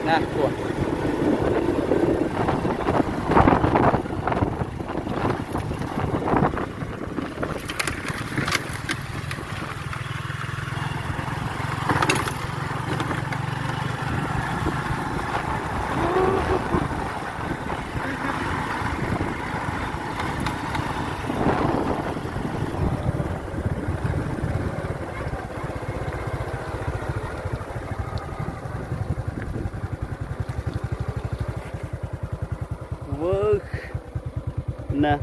na tuaj. Wb na.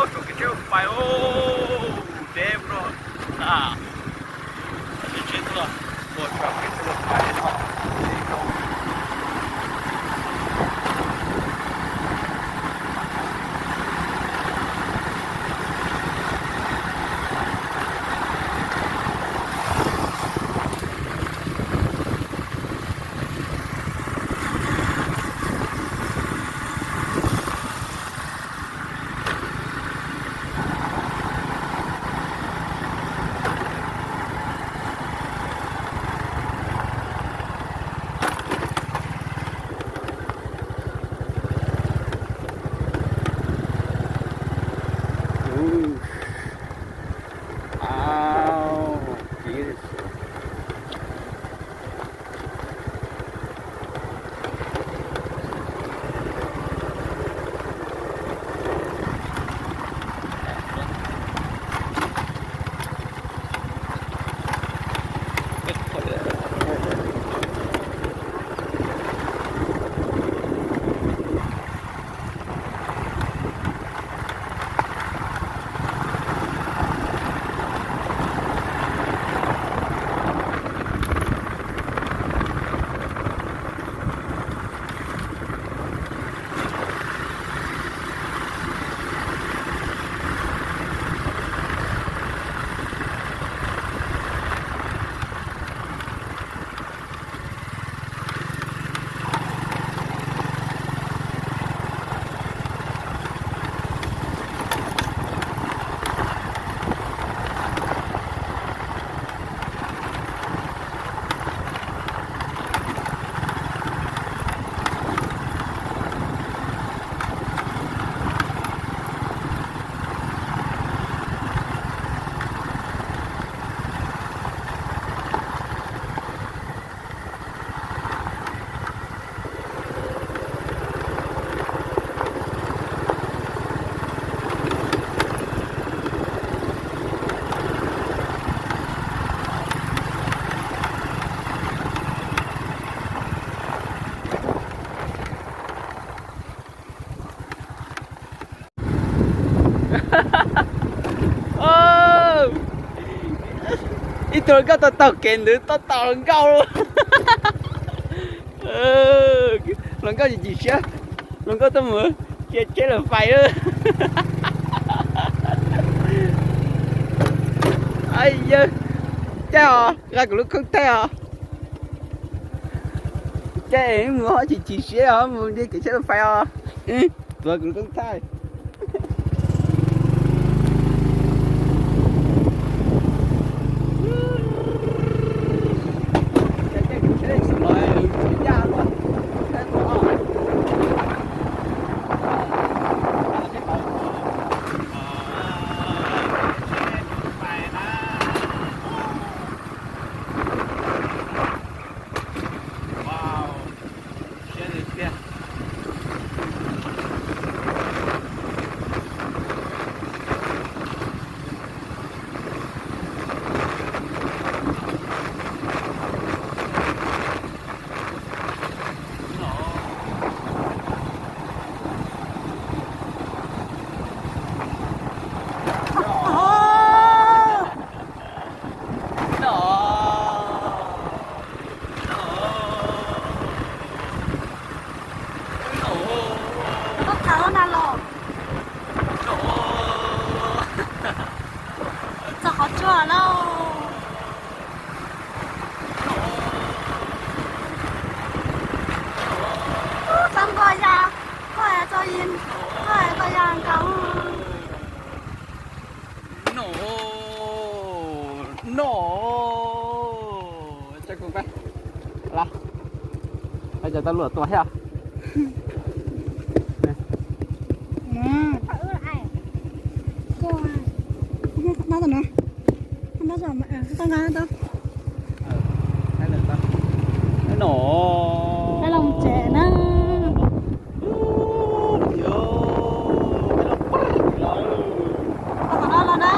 Tus kev tsheb fais, deb no. Tsheb tuaj, ua tsav kev tsheb fais no. Ib tug hluas nkauj tau taug kev ntawd tab tom hluas nkauj. Hluas nkauj chim chim siab, hluas nkauj tuaj mus cia tsheb los fais lawm. Yawg, caij os, nqa kuv lub koob thaij os. Caij mus ho chim chim siab os, mus nce kev tsheb los fais os. Tuav kuv lub koob thaij. Los, cov tau luam tua thiab. No, peb los tsev na. Tom no los na,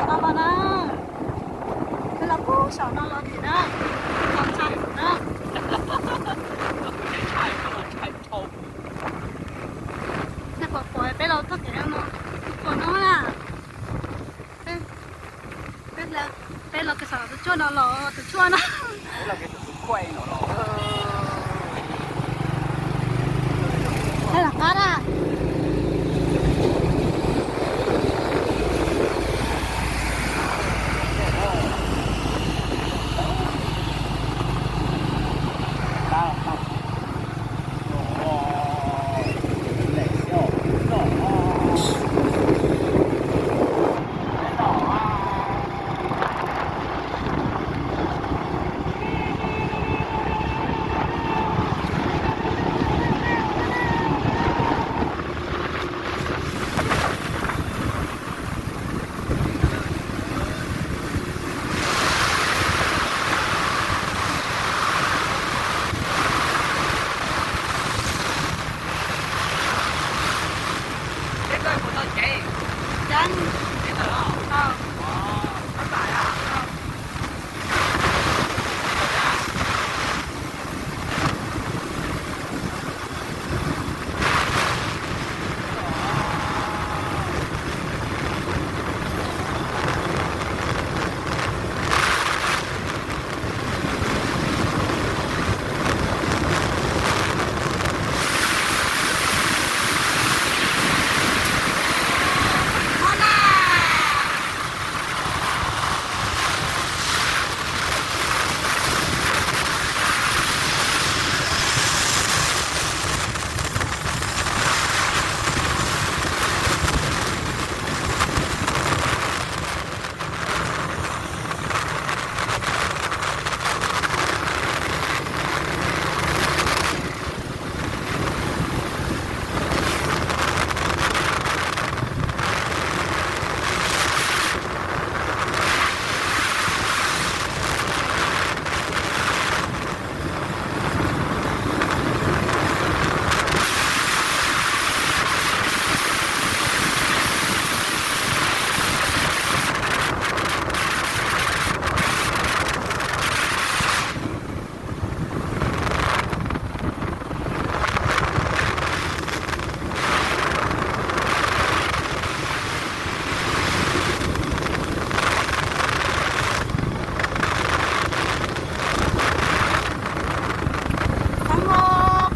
tom no los na. Peb los puag saum no los tim na. Los ntshai na. Nej puas pom peb los txoj kev no, puas no na. Peb, peb los kev saum tus tshuaj no los tus tshuaj no. Peb los qab na.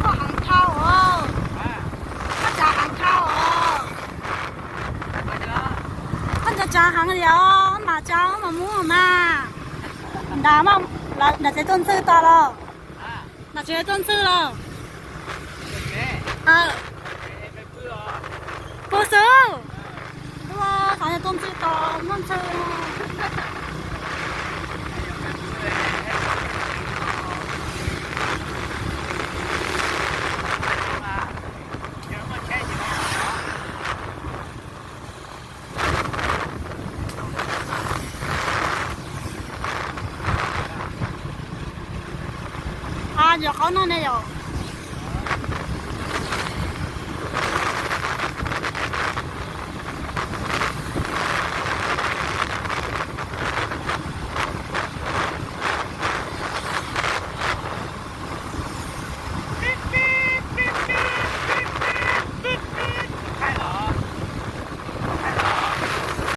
Koj heev dhau os. Koj tsav heev dhau os. Koj tsav tsav heev li os, mas tsav mas muab mas. Nram, nram tsev tuaj ntxhw tas los? Nram tsev tuaj ntxhw los? Pw xwb. Ua, xav tias tuaj ntxhw tas muab ntxhw. A, yog qhov no ne yom.